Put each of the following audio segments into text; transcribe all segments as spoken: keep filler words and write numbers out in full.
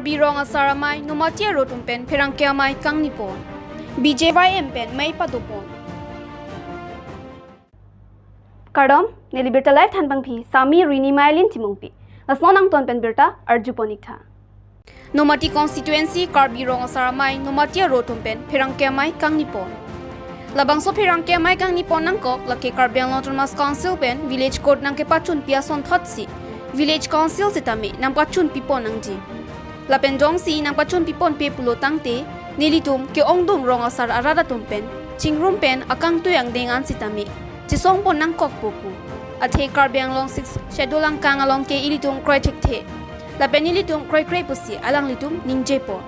Karbi Rong Asar Amei Nomati Aro atum pen pherangke amei kangni pon. B J Y M pen mei pado pon. Kardom, neli birta live thanbangpi Sami Rini Mailin Timungpi. Lasnon angton pen birta arju pon ik tha. Nomati constituency Karbi Rong Asar Amei Nomati Aro atum pen pherangke amei kangni pon. Labangso pherangke amei kangni pon nangkok lake Karbi Anglong Autonomous Council pen Village Court nangkepachunpi asonthotsi Village Council sitame nangpachunpi pon nangji. Lapen jongsi nangpachunpi ponpe pulo tangte, nelitum ke-ongdung rong asar arat atum pen chingrum pen akangtui angdeng an sitame chesong pon nangkokpo pu athe Karbi Anglong Sixth Schedule angkang along ke ilitum kroi thekthe. Lapen ilitum kroikre pusi alanglitum ningjepo.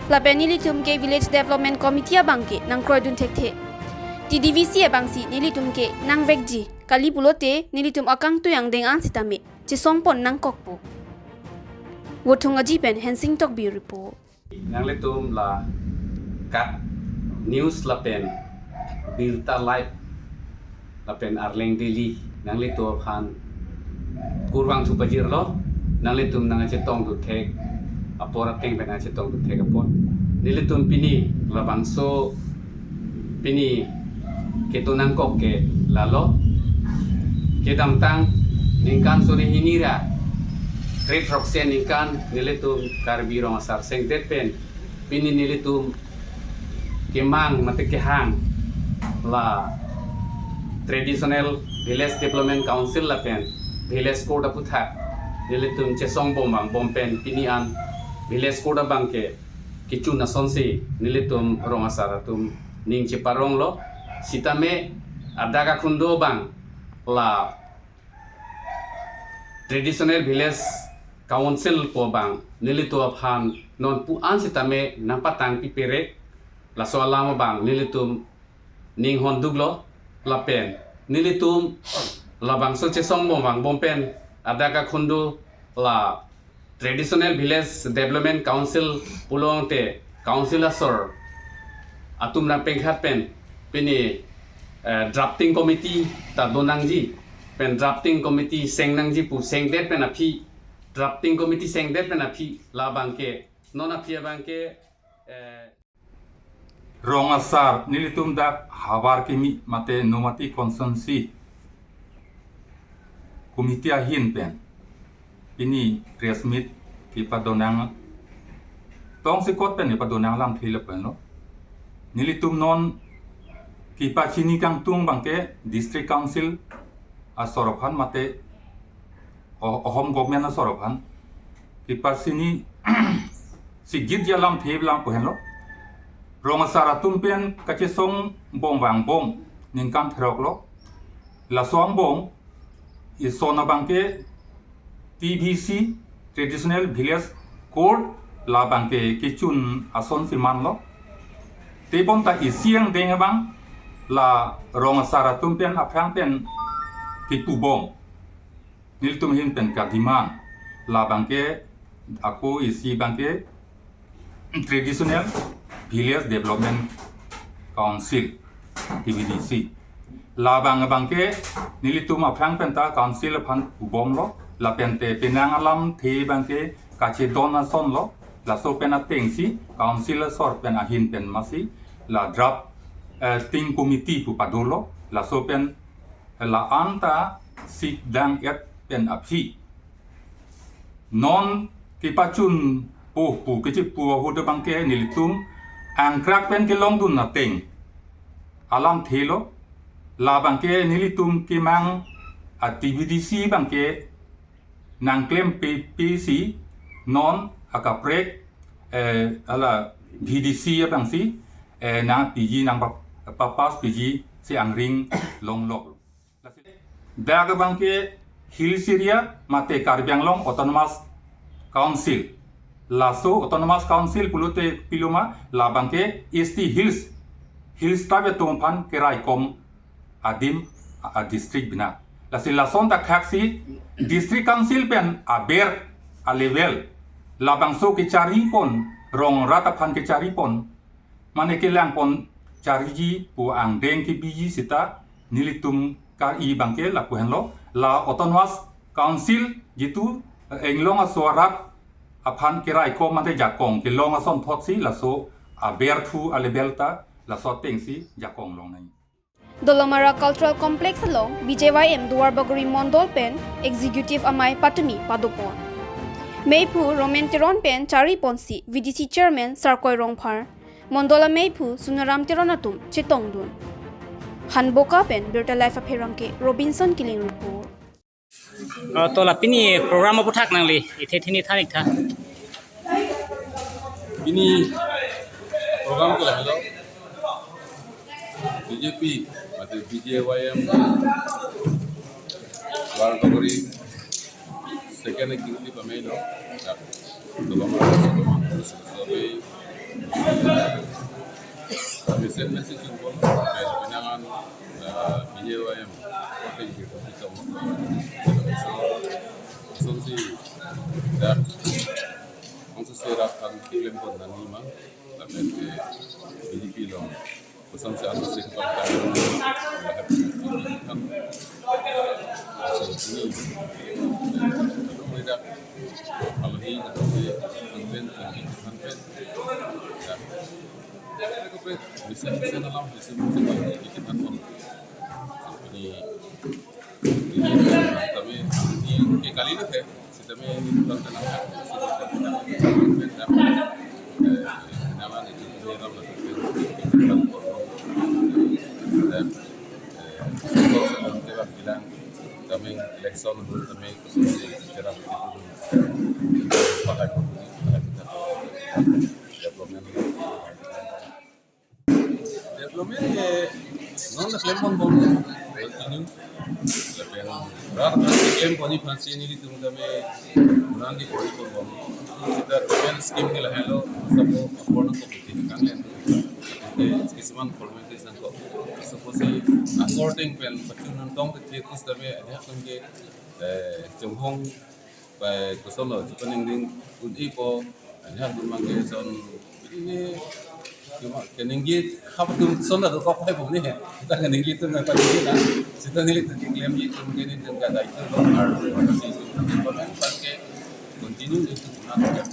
Lapen ilitum ke Village Development Committee abang ke nangkroidun thekthe. T D V C abangsi nelitum ke nangvekji, kali pulote nelitum akangtui angdeng an sitame chesong pon nangkokpo. Vothung Aji pen Hensing Tokbi report. Nanglitum la kat news lapen birta live lapen Arleng Daily nanglitum aphan kurvangthu pajirlo, nanglitum nangchetongdun thek apor ateng pen nangchetongdun thek apot. Nelitum pini labangso pini kedo nangkok ke lalo. Kedamtang ningkan suri hini ra kre-throksi aningkan nelitum Karbi Rong Asar sengdet pen pini nelitum kemang mate kehang la Traditional Village Development Council lapen Village Court aputhak nelitum chesong bom vangbom pen pini an Village Court abang ke kechun asonsi nelitum rong asar atum ning cheparonglo. Sitame adak akhundo abang la Traditional Village Council pu abang nelitum aphan non pu an sitame nangpatangpi pere, laso alam abang nelitum ning honduklo. Lapen nelitum labangso chesong bom vangbom pen adak akhundo la Traditional Village Development Council pulote council asor atum nangpengkhat pen pini, eh, drafting committee ta do nangji pen drafting committee seng nangji pu sengdet pen aphi, drafting committee sengdet pen aphi labang ke non aphi abang ke, eh, Rong asar nelitum dak havar kimi mate Nomati constituency committee ahin pen pini press meet kepadonang tongsekot pen kepadonang alamthe lapen lo. Nelitum non kepachini kangtung abang ke District Council asor aphan mate o-, ohom government asor aphan kepachini sigit alamthe abang lapu henlo. Rong asar atum pen kachesong bom vangbom ningkan throk lo. Laso angbong ison abang ke T V C, Traditional Village Court, labang ke kechun asonsi manlo. Tebonta isi angdeng abang la rong asar atum pen aphrang pen kepubom. Nelitum ahin pen kademand labang ke ako isi abang ke Traditional Village Development Council, T V D C. Labang abang ke nelitum aphrang pen ta council aphan pubomlo, lapen te penang alamthe abang ke kachedon asonlo, laso pen atengsi council asor pen ahin pen masi la draft, eh, ting committee pu padolo, laso pen la-an ta sikdang et pen aphi non kepachunpo pu kechipu ahut abang ke nelitum angkrak pen kelongdun ateng alamthe lo. Labang ke nelitum kemang a-T V D C abang ke nangklem pe, pe si non akaprek, eh, ala V D C abangsi, eh, nangpiji nangpa-, papass piji si angring longlok. Dak abang ke Hills Area mate Karbi Anglong Autonomous Council. Laso Autonomous Council pulote piloma labang ke S T Hills, Hills Tribe atum aphan keraikom adim a-, a-district bina. Lasi lason ta khaksi District Council pen aber a-level labangso kecharipon, rong rat aphan kecharipon, mane kelangpon chariji pu angdeng kebiji seta nelitum kar-i abang ke lapu henlo, la Autonomous Council jitu, eh, inglong aso arat aphan keraikom mate jakong kelong asonthotsi laso aberthu a-level ta laso atengsi jakong longnang. Dolamara Cultural Complex along B J Y M Duarbagori Mondol pen Executive Amei patumi padopon. Meiphu Roman Teron pen chariponsi V D C Chairman Sarkoi Rongphar, Mondol ameiphu Sunaram Teron atum chetongdun. Hanboka pen Birta Live apherangke Robinson Killing report. Oh, to la pini program aputhak nangli, ithe thini thanik tha. Pini program ke lahelo, B J P, mate B J Y M, Duarbagori, second executive amei lo. Ya, tolong, tolong, tolong, kami send message yung pon, kaya pinangan, eh, B J Y M, kote gitu, gitu. So, so si, ya, ang sa serat ang claim pon nani mang, tapi ke B J P lo. Kosonsi ansi kepala kan. Ini. Kalau ini, kalau ini, konven, konven. Ya. Bisa, bisa dalam, bisa, bisa dalam. Ini, ini, kami, ini, ini kali ini, sitame ini bukan tenang. Sitame, eh, nama ini, ini dalam, dan, eh, sosok dalam, bilang, kami election, kami khusus, cerah, pakai, pakai kita, development. Development ke non na klem pon bom, continue. Lapen rat rat klem pon ni aphansi nelitum tame kurang di kori pon bom. Sita development scheme ke lahelo, sabo apor nangkok piti kan len. Ke kisuman formalities nangkok. Suppose according pen pachun nangtong ke kus tame dia kan ke, eh, chonghong pai kosonlo, chupa ningding un-ipo, anha gun mang ke son, ini, cuma keninggi hap tum son ado kok pai bom ni, ta keninggi tum na pai ni na, sita nelitum keklem ni tum ke nelitum kadai tu lo, ar, si, tum ke pakai, continue ni tum na, tum ke